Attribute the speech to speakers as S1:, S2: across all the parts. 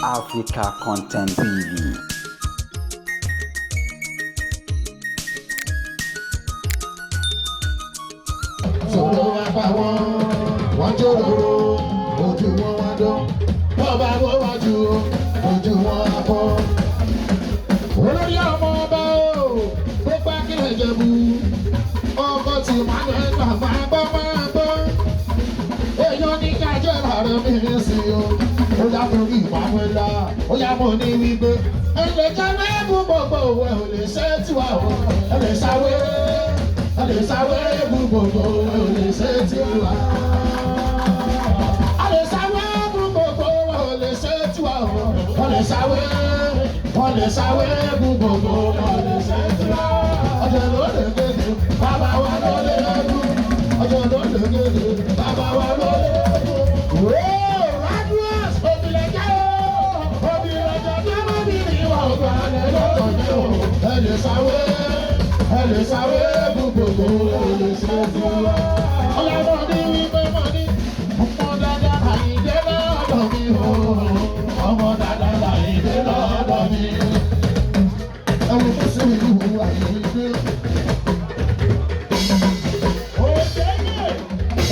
S1: Africa Content TV.
S2: Sọ̀rọ̀ wá pa wọ́n, wọ́n jòrò, ojú wọn wá dán. Bọ́ba bó wá ju ojú wọn á fọ́. Olórí ọmọ ọba o, tó pa kílẹ̀ jẹ̀bú. Ọkọ̀ tí Manuel bàbá gbọ́ máa gbọ́. Èèyàn ní kájọ́ rẹ̀ mi sí o. Ó yá torí Manuela, ó yá mo ní wípé. Ẹ lè jẹ́ mẹ́gùn gbogbo òwe ò lè ṣe tiwa o. Ẹ lè ṣàwé, ẹ lè ṣàwé gbogbo òwe ò lè ṣe tiwa. A lè ṣàwé gbogbo òwe ò lè ṣe tiwa o. Wọ́n lè ṣàwé, wọ́n lè ṣàwé gbogbo òwe ò lè ṣe tiwa. Ọjọ́ ló lè gbèdé, bàbá wa ló lè lọ́dún. Ọjọ́ ló lè gbèdé, bàbá wa ló lè lọ́dún. Ooo, Radwas, òbílẹ̀ jẹ́ o, òbílẹ̀ jẹ́ tọ́mọbìnrin wa ò gbà lẹ́ lọ́dọ̀ jẹ́ o. Ẹ lè ṣàwé, ẹ lè ṣàwé gbogbo ẹ lè ṣe tiwa. Ọlọ́mọdé wípé mọ́ ní ọmọ dáadáa Àyìndé lọ́dọ̀ mi o, ọmọ dáadáa Àyìndé lọ́dọ̀ mi. Ẹ wo bó ṣe ìlú Àyìndé.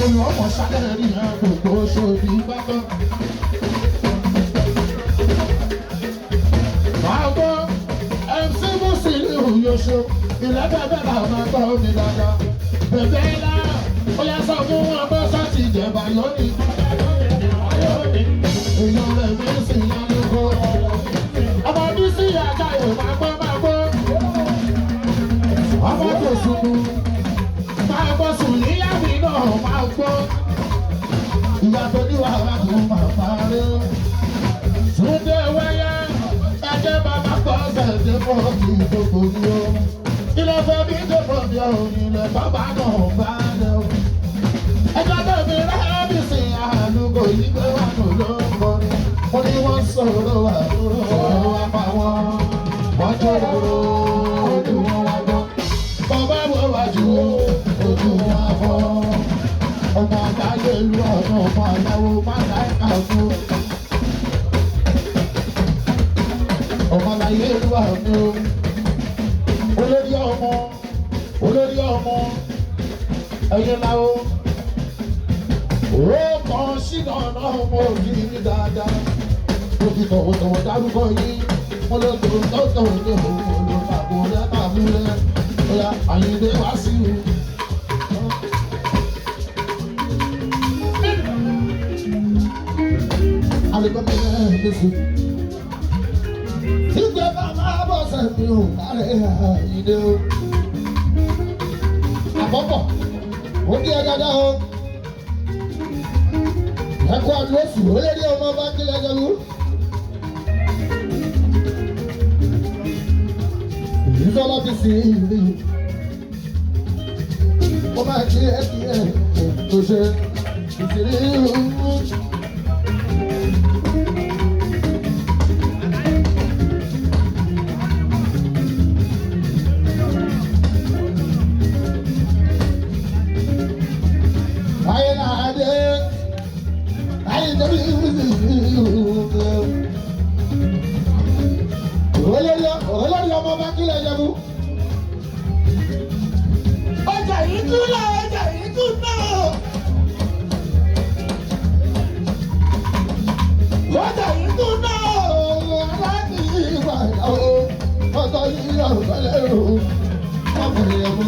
S2: Olùwọ́mọ̀ sáré rí hàn gbogbo sódì bákan. Bàbá MC Musiliu Yosho, ilẹ̀ bẹ̀bẹ̀ là máa gbọ́ mi dáadáa. Bẹ̀bẹ̀ ńlá, ó yá sọ fún wọn bó sọ́ọ̀tì ìjẹ̀bà lónìí. Èèyàn rẹ̀ mi sì yá lóko. Ọmọ bí sí ajá yóò máa gbọ́ máa gbọ́. Ọmọ kò sùn máa gbọ́ sùn níyà mi náà máa gbọ́. Ìyá tó ní wàhálà tó máa parí. Túndé wáyà, ẹjẹ́ bàbá kọ́ ṣẹ̀dẹ̀ fọ́ kí gbogbo ní o. Ilé fẹ́ mi dé fọ́ mi ò nílẹ̀ bàbá náà bá lẹ̀ o. Ẹjọ́ tó fi rábì sí àlùkò yìí pé wà ló ló ń kọrin. Mo ní wọ́n sọ̀rọ̀ wà sọ̀rọ̀ wà pa wọ́n. Wọ́n jọ̀rọ̀ ojú wọn wá gbọ́. Bàbá wo wá ju ojú wọn fọ́. Ọmọ àgbáyé lu ọ̀nà ọmọ àyàwó má láìka fún. Ọmọ àlàyé lu àmì o. Olórí ọmọ, olórí ọmọ, ẹyin láwo. Ó kàn sínú ọ̀nà ọmọ òbí mi dáadáa. Mo fi tọ̀wọ̀tọ̀wọ̀ dárúkọ yín. Mo lọ tó tọ́tọ̀ ní òun olùpàgọ́ rẹ̀ pàmùrẹ́. Oya Àyìndé wá sí i. Ìgbẹ́ bàbá bọ̀ sẹ́mi ò kárẹ̀ Àyìndé o.
S3: Àkọ́kọ́ ó kí ẹ dáadáa o. Ẹ̀kọ́ àdúrósù ó lé ní ọmọ bá kílẹ̀ jẹ̀lú. Ìfọlá fi sí ìlú. Ó máa kí ẹ kí ẹ tó ṣe ìṣeré ìlú. Ayé náà dé. Ayé tó bí olórí olórí ọmọ bá kílẹ̀ jẹ̀bú.
S2: Ọjà yìí tún lọ, ọjà yìí tún náà.
S3: Ọjà yìí tún náà láti ìgbà ìyàwó ọjọ́ yìí ọ̀rọ̀ lẹ́rù ọmọ ìyàwó.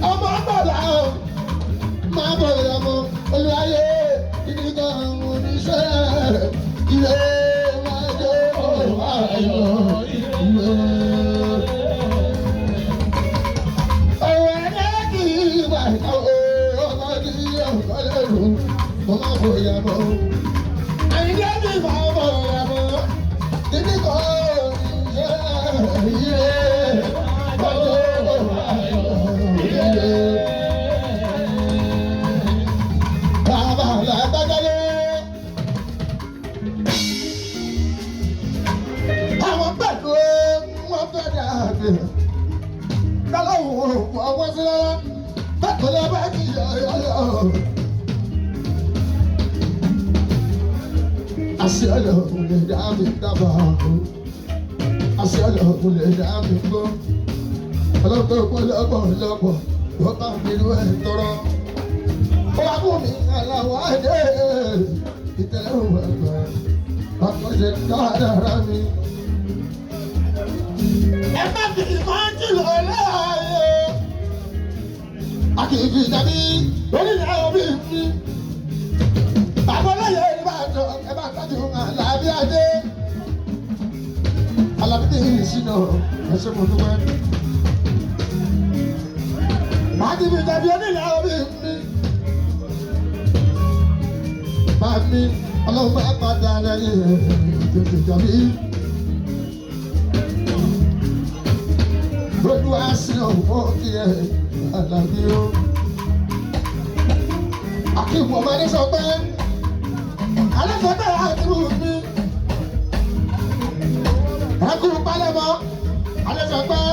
S3: Ọmọ bàbá o, máa bọ̀ ìyàwó olùwàyè ìdíkọ̀ oníṣẹ́ ilé máa jẹ́ òun ayọ̀ ilé. Ọ̀rọ̀ ẹ̀rẹ́ kì í gbà ìyàwó ọmọ yìí ọ̀rọ̀ lẹ́rù ọmọ ìyàwó. Àyìndé mi máa bọ̀ ìyàwó ìdíkọ̀ oníṣẹ́ ilé máa jẹ́ òun ayọ̀ ilé. Bàbá làgbàjáde. Àwọn pẹ̀lú wọn fẹ́ dàbí. Lọ́lọ́wọ́ ọwọ́ sí rárá. Bẹ́ẹ̀ ló bá ti yọ yọ yọ. Àṣẹ Ọlọ́run lè dá mi dábàá o. Àṣẹ Ọlọ́run lè dá mi gbọ́. Ọlọ́run tó pọ̀ lọ́pọ̀ lọ́pọ̀ ló bá mi rú ẹ̀ tọrọ. Ó wá fún mi aláwọ̀ adé ìtẹ̀lẹ́wọ̀n ẹ̀gbọ́n. Àkọsẹ̀ dáadáa mi. Ẹ má fi ìmọ̀jú lọ láàyè. A kì í fi ìjàbí onílẹ̀ omi mi. Bàbá olóyè Ìbàdàn ẹ bá tọ́jú Àlàbí Adé. Àlàbí ní ìṣìnà ẹ̀ṣẹ̀ mo dúpẹ́. Màá ti fi ìjàbí onílẹ̀ omi mi. Bàmí ọlọ́run bá padà lẹ́yìn tètè jàbí. Olúwa sí òun kí ẹ Àlàbí o. Akíwọ̀ ọmọdé sọ pé alẹ́sọ̀tẹ̀ àti mi. Ẹkú palẹ̀mọ́ alẹ́sọ̀tẹ̀.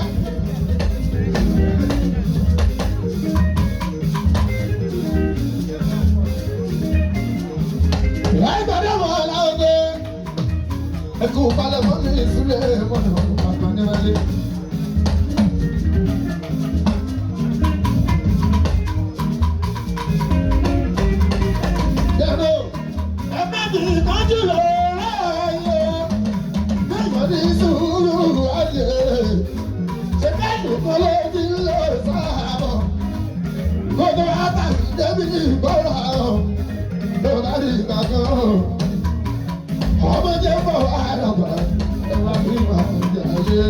S3: Ẹgbẹ̀rún ọmọ aláwọ̀ ẹkú palẹ̀mọ́ ní ìsúlẹ̀ mọ́nà àkànníwálé. Dẹ́nu ẹ má bí ìtọ́jú lọ ráàyè. Bẹ́ẹ̀ni ní sùúrù ayé. Ṣé bẹ́ẹ̀ nìkan ló ti ń lọ sáàbọ̀? Gbogbo àtàkì débi ìgbọ́ra ọ̀. Lọ́dà rí kankan. Ọmọ jẹ́ bọ̀ wá lọ́gbà. Ẹ wá bí màá jẹ́ ayé.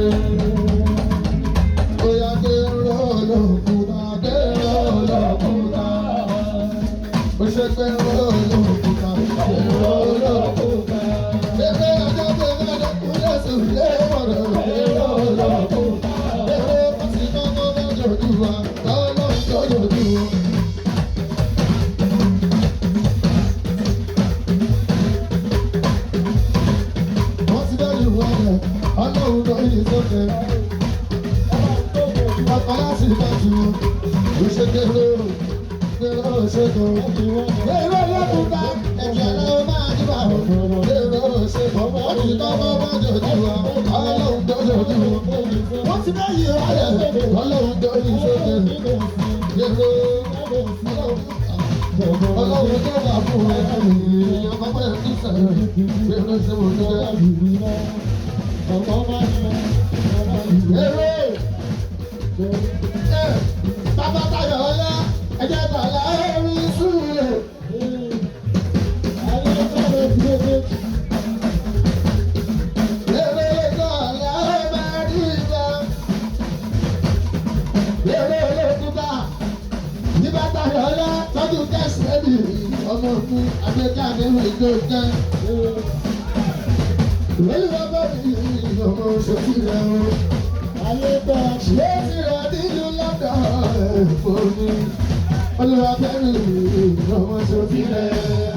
S3: Bóyá kérò lókùtà, kérò lókùtà. Ó ṣe kérò lókùtà, kérò lókùtà. Kérò ọjọ́ tó bá dẹ́kun lẹ́sùn léwọ̀n kérò lókùtà. Kérò pàṣípà tó bá jòjú wa, lọ́lọ́ tó jòjú wa. Wọ́n ti bẹ́ẹ̀ lù wọ́n rẹ̀, ọlọ́run tó yí sókè. Ọkọ̀ láti bá tu, òṣèkèrò, kèrò òṣèkò. Èrò lọ́kùnrin ẹ̀jẹ̀ lọ́wọ́ máa ní bá o. Èrò òṣèkò, wọ́n ti tọ́kọ́ bá jòjú wa, ọlọ́run tó jòjú wa. Wọ́n ti bẹ́ẹ̀ yí wọ́n rẹ̀, ọlọ́run tó yí sókè. Èrò ọlọ́run tó bá fún wa, èèyàn bá pẹ́ ní sẹ́yìn. Èrò ṣe wò ló dé. Èrò bàbá Táyọ̀ ọ̀yá ẹ̀jẹ̀ tàlà ẹ̀rí sùúrù. Èrò tàlà ẹ̀rí ìgbà. Èrò olókùúta. Nígbà Táyọ̀ ọ̀yá tọ́jú kẹ́sì ẹ̀bì ọmọ òkú Adéjáde ìjọ jẹ́. Olúwa bá mi ọmọ òṣèlú rẹ̀ o. Ṣé ti rẹ̀ nílùú lọ́dọ̀ ẹ̀fọ́ mi? Olúwa bẹ́ẹ̀ mi ọmọ ṣòfin rẹ̀.